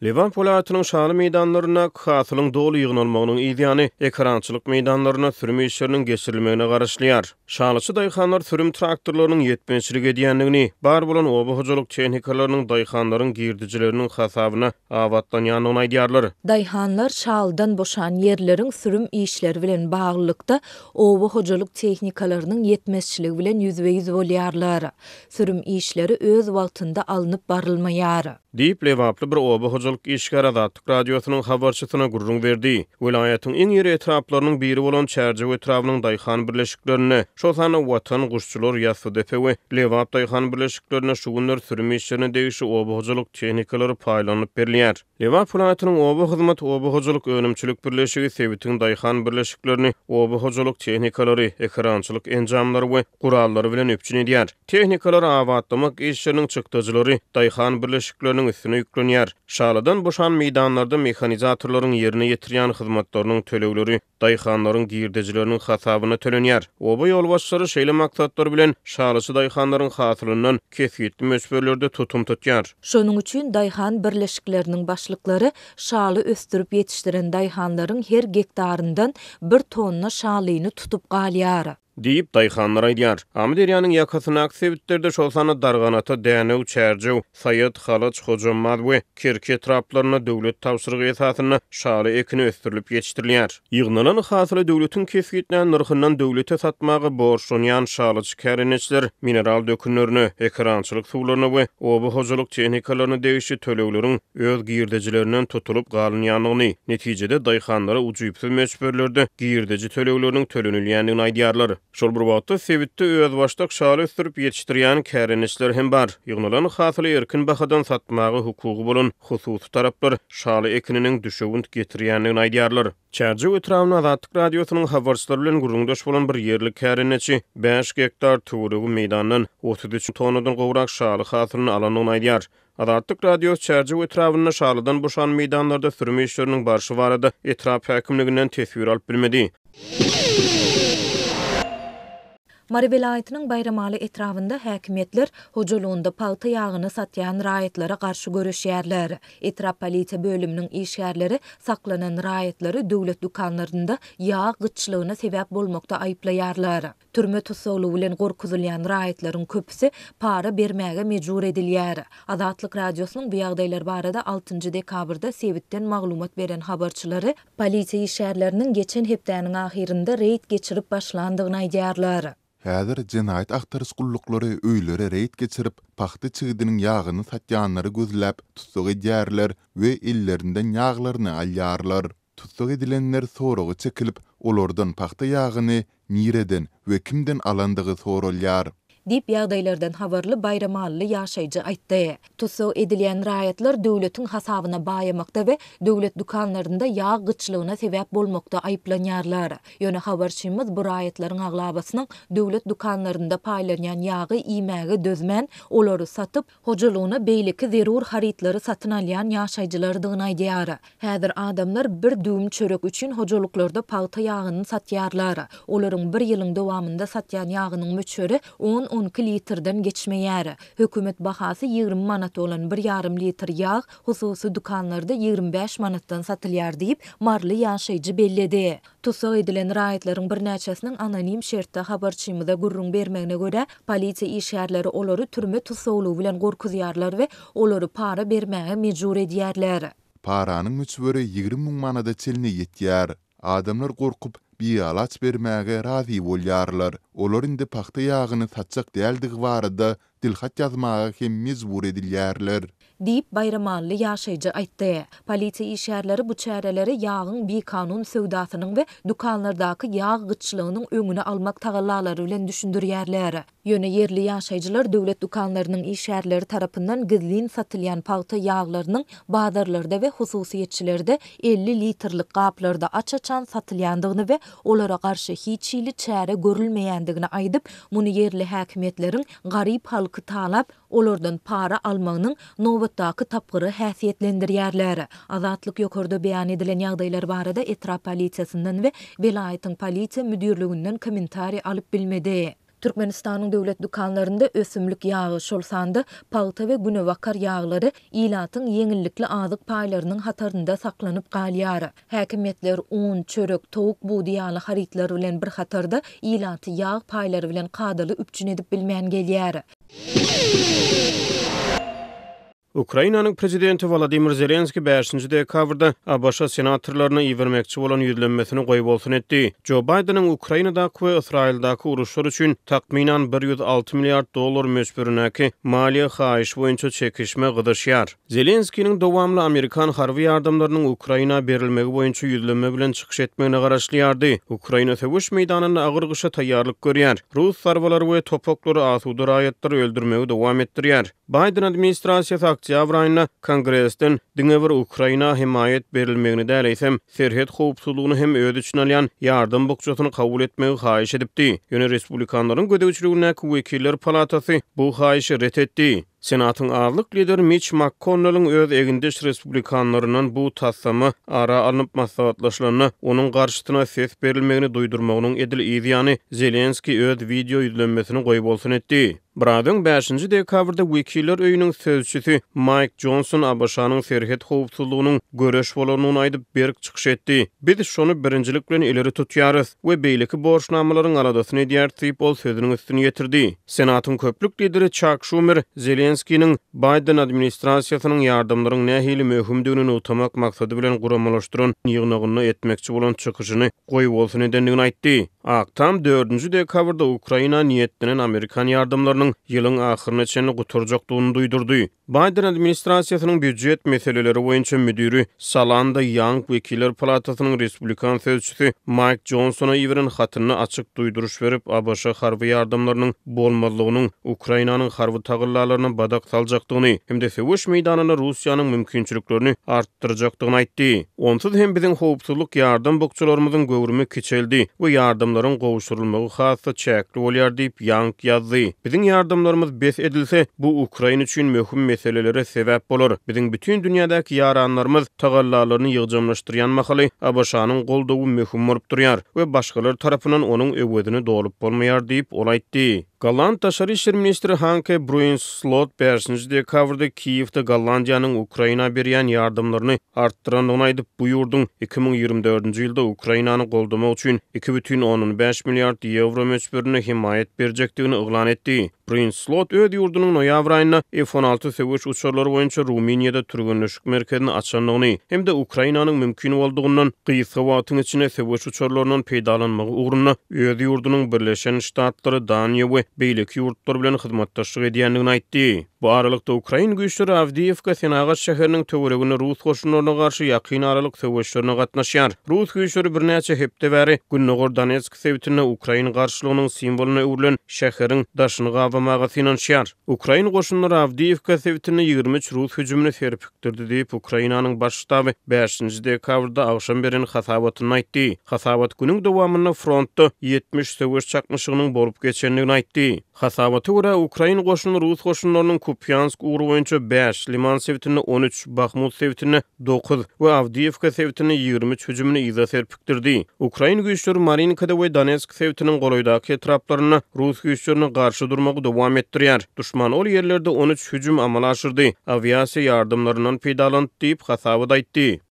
Lebap welaýatynyň şaly meýdanlaryndaky hasylyň doly ýygnalmagynyň yzýany ekerançylyk meýdanlarynda sürüm işleriniň geçirilmegine garaşylýar. Şalyçy daýhanlar sürüm traktorlarynyň ýetmezçilik edýändigini, bar bolan oba hojalyk tehnikalarynyň daýhanlaryň girdejileriniň hasabyna abatlanýandygyny aýdýarlar. Daýhanlar şalydan boşan ýerleriň sürüm işleri bilen baglylykda oba hojalyk tehnikalarynyň ýetmezçiligi bilen ýüzbe-ýüz bolýarlar. Sürüm işleri öz wagtynda alnyp barylmaýar. Diýip, lebaply bir oba hojalyk işgäri Azatlyk Radiosynyň habarçysyna gürrüň berdi. Welaýatyň iň iri etraplarynyň biri bolan Çärjew etrabynyň daýhan birleşiklerinde, şol sanda Watan, Guşçular, Ýassydepe we Lebap daýhan birleşiklerinde şu günler sürüm işlerine degişli oba hojalyk tehnikalary paýlanylyp berilýär. Lebap welaýatynyň Oba hyzmat oba hojalyk önümçilik birleşigi sebitiň daýhan birleşiklerini oba hojalyk tehnikalary, ekerançylyk enjamlary we gurallary bilen üpjün edýär. Tehnikalary abatlamak işleriniň çykdajylary daýhan birleşikleriniň üstüne ýüklenýär. Şalydan boşan meýdanlarda mehanizatorlaryň ýerine ýetirýän hyzmatlarynyň tölegleri daýhanlaryň girdejileriniň hasabyna tölenýär. Oba ýolbaşçylary şeýle maksatlar bilen şalyçy daýhanlaryň hasylyndan kesgitli möçberlerde tutum tutýar. Şonuň üçin daýhan birleşikleriniň başlyklary şaly ösdürip ýetişdiren daýhanlaryň her gektaryndan bir tonna şalyny tutup galýar. Diýip, daýhanlar aýdýar. Amyderýanyň ýakasyndaky sebitlerde, şol sanda Darganata, Dänew, Çärjew, Saýat, Halaç, Hojambaz we Kerki etraplarynda döwlet tabşyrygy esasynda şaly ekini ösdürilip ýetişdirilýär. Ýygnalan hasyly döwletiň kesgitlän nyrhyndan döwlete satmaga borçlanýan şalyçy kärendeçiler mineral dökünlerine, ekerançylyk suwlaryna we oba hojalyk tehnikalaryna degişli tölegleriň öz girdejilerinden tutulyp galynýandygyny, netijede daýhanlara ujypsyz möçberlerde girdeji tölegleriniň tölenilýändigini aýdýarlar. Şol bir wagtda, sebitde özbaşdak şaly ösdürip ýetişdirýän kärendeçiler hem bar. Ýygnalan hasyly erkin bahadan satmaga hukugy bolan hususy taraplar şaly ekininiň düşewünt getirýändigini aýdýarlar. Çärjew etrabynda Azatlyk Radiosynyň habarçylary bilen gürrüňdeş bolan bir ýerli kärendeçi bäş gektar töweregi meýdandan 33 tonnadan gowrak şaly hasylyny alandygyny aýdýar. Azatlyk Radiosy Çärjew etrabynda şalydan boşan meýdanlarda sürüm işleriniň barşy barada etrap häkimliginden teswir alyp bilmedi. Mary welaýatynyň Baýramaly etrabynda häkimiýetler hojalygynda pagta ýagyny satýan raýatlara garşy göreşýärler. Etrap polisiýa bölüminiň işgärleri saklanan raýatlary döwlet dükanlarynda ýag gytçylygyna sebäp bolmakda aýyplaýarlar. Türme tussaglygy bilen gorkuzylýan raýatlaryň köpüsi para bermäge mejbur edilýär. Azatlyk Radiosynyň bu ýagdaýlar barada altynjy dekabrda sebitden maglumat beren habarçylary polisiýa işgärleriniň geçen hepdäniň ahyrynda reýd geçirip başlandygyny aýdýarlar. Häzir jenaýat agtaryş gulluklary öýlere reýd geçirip, pagta çigidiniň ýagyny satýanlary gözläp, tussag edýärler we ellerinden ýaglaryny alýarlar. Tussag edilenler soraga çekilip, olardan pagta ýagyny nireden we kimden alandygy soralýar. Diýip, ýagdaýlardan habarly baýramalyly ýaşaýjy aýtdy. Tussag edilýän raýatlar döwletiň hasabyna baýamakda we döwlet dükanlarynda ýag gytçylygyna sebäp bolmakda aýyplanýarlar. Ýöne habarçymyz bu raýatlaryň aglabasynyň döwlet dükanlarynda paýlanýan ýagy iýmäge dözmän, olary satyp, hojalygyna beýleki zerur harytlary satyn alýan ýaşaýjylardygyny aýdýar. Häzir adamlar bir düwüm çörek üçin hojalyklarda pagta ýagyny satýarlar. Olaryň bir ýylyň dowamynda satýan ýagynyň möçberi on-on iki litrden geçmeýär. Hökümet bahasy 20 manat bolan bir ýarym litr ýag hususy dükanlarda 25 manatdan satylýar diýip, maryly ýaşaýjy belledi. Tussag edilen raýatlaryň birnäçesiniň anonim şertde habarçymyza gürrüň bermegine görä, polisiýa işgärleri olary türme tussaglygy bilen gorkuzýarlar we olary para bermäge mejbur edýärler. Paranyň möçberi 20 müň manada çenli ýetýär. Adamlar gorkup, bialaç bermäge razy bolýarlar. Olar indi pagta ýagyny satjak däldigi barada dilhat ýazmaga hem mejbur edilýärler. Diýip, baýramally ýaşaýjy aýtdy. Polisiýa işgärleri bu çäreleri ýagyň bikanun söwdasynyň we dükanlardaky ýag gytçylygynyň öňüni almak tagallalary bilen düşündirýärler. Ýöne ýerli ýaşaýjylar döwlet dükanlarynyň işgärleri tarapyndan gizlin satylýan pagta ýaglarynyň bazarlarda we hususyýetçilerde 50 litrlik gaplarda aç-açan satylýandygyny we olara garşy hiç hili çäre görülmeýändigini aýdyp, muny ýerli häkimiýetleriň garyp halky talap, olardan para almagynyň nobatdaky tapgyry häsiýetlendirýärler. Azatlyk ýokarda beýan edilen ýagdaýlar barada etrap polisiýasyndan we welaýatyň polisiýa müdirliginden kommentariý alyp bilmedi. Türkmenistanyň döwlet dükanlarynda ösümlik ýagy, şol sanda pagta we günebakar ýaglary ilatyň ýeňillikli azyk paýlarynyň hatarynda saklanyp galýar. Häkimiýetler un, çörek, towuk budy ýaly harytlar bilen bir hatarda ilaty ýag paýlary bilen kadaly üpjün edip bilmän gelýär. Ukrainanyň prezidenti Wolodymyr Zelenski bäşinji dekabrda ABŞ senatorlaryna ibermekçi bolan ýüzlenmesini goýbolsun etdi. Jo Baýdeniň Ukrainadaky we Ysraýyldaky uruşlar üçin takmynan 106 milliard dollar möçberindäki maliýe haýyşy boýunça çekişme gyzyşýar. Zelenskiniň dowamly amerikan harby ýardamlarynyň Ukraina berilmegi boýunça ýüzlenme bilen çykyş etmegine garaşylýardy. Ukraina söweş meýdanynda agyr gyşa taýýarlyk görýär. Rus zarbalary we top oklary asuda raýatlary öldürmegi dowam etdirýär. Baýden administrasiýasy oktýabr aýynda Kongresden diňe bir Ukraina hemaýat berilmegini däl, eýsem, serhet howpsuzlygyny hem öz içine alýan ýardam bukjasyny kabul etmegi haýyş edipdi. Ýöne respublikanlaryň gözegçiligindäki Wekiller palatasy bu haýyşy ret etdi. Senatyň azlyk lideri Miç MakKonnelliň öz egindeş respublikanlaryndan bu taslama ara alnyp maslahatlaşylanda, onuň garşysyna ses berilmegini duýdurmagynyň edil yz ýany Zelenskiý öz wideo ýüzlenmesini goýbolsun etdi. Biraz öň, bäşinji dekabrda Wekiller öýüniň sözçüsi Maýk Jonson ABŞ-nyň serhet howpsuzlygynyň göreş bolandygyny aýdyp, berk çykyş etdi. Biz şony birinjilik bilen ileri tutýarys we beýleki borçnamalaryň aladasyny edýäris diýip, ol sözüniň üstüni ýetirdi. Senatyň köplük lideri Çak Şumer Zelenskiniň Baýden administrasiýasynyň ýardamlaryň nähili möhümdigini nygtamak maksady bilen guramalaşdyran ýygnagynda etmekçi bolan çykyşyny goýbolsun edendigini aýtdy. Ak Tam dördünji dekabrda Ukraina niýetlenen amerikan ýardamlarynyň ýylyň ahyryna çenli gutarjakdygyny duýdurdy. Baýden administrasiýasynyň býujet meseleleri boýunça müdiri Salanda Ýang Wekiller palatasynyň respublikan sözçüsi Maýk Jonsona iberen hatynda açyk duýduryş berip, ABŞ harby ýardamlarynyň bolmazlygynyň Ukrainanyň harby tagallalaryna badak saljakdygyny hem-de söweş meýdanynda Russiýanyň mümkinçiliklerini artdyrjakdygyny aýtdy. Onsuz hem biziň howpsuzlyk ýardam bukjalarymyzyň göwrümi kiçeldi we ýardamlaryň gowşurylmagy has-da çäkli bolýar diýip, Ýang ýazdy. Biziň ýardamlarymyz bes edilse, bu Ukraina üçin möhüm meselelere sebäp bolar. Biziň bütin dünýädäki ýaranlarymyz tagallalaryny ýygjamlaşdyrýan mahaly, ABŞ-nyň goldawy möhüm bolup durýar we başgalar tarapyndan onuň öwezini dolup bolmaýar diýip, ol aýtdy. Golland daşary işler ministri Hanke Bruins Slot bäşinji dekabrda Kiýewde Gollandiýanyň Ukraina berýän ýardamlaryny artdyrandygyny aýdyp, bu ýurduň 2024-nji ýylda Ukrainany goldamak üçin 2,5 milliard ýewro möçberinde hemaýat berjekdigini yglan etdi. Bruins Slot öz ýurdunyň noýabr aýynda F-16 söweş uçarlary boýunça Rumyniýada türgenleşik merkezini açandygyny hem-de Ukrainanyň mümkin boldugyndan gysga wagtyň içinde söweş uçarlaryndan peýdalanmagy ugrunda öz ýurdunyň Birleşen Ştatlary, Daniýa we beýleki ýurtlar bilen hyzmatdaşlyk edýändigini aýtdy. Bu aralykda, ukrain güýçleri Awdiýewka senagat şäheriniň töwereginde rus goşunlaryna garşy ýakyn aralyk söweşlerine gatnaşýar. Rus güýçleri birnäçe hepde bäri gündogar Donetsk sebitinde ukrain garşylygynyň simwolyna öwrülen şäheriň daşyny gabamaga synanyşýar. Ukrain goşunlary Awdiýewka sebitinde 23 rus hüjümini serpikdirdi diýip, Ukrainanyň Baş ştaby bäşinji dekabrda agşam beren hasabatynda aýtdy. Hasabat günüň dowamynda frontda 70 söweş çaknyşygynyň bolup geçendigini aýtdy. Hasabata görä, ukrain goşuny rus goşunlarynyň Kupýansk ugry boýunça bäş, Liman sebitinde 13, Bahmut sebitinde dokuz we Awdiýewka sebitinde 23 hüjümini yza serpikdirdi. Ukrain güýçleri Marinkada we Donetsk sebitiniň golaýdaky etraplarynda rus güýçlerine garşy durmagy dowam etdirýär. Duşman ol ýerlerde 13 hüjüm amala aşyrdy, awiasiýa ýardamlaryndan peýdalandy diýip, hasabat aýtdy.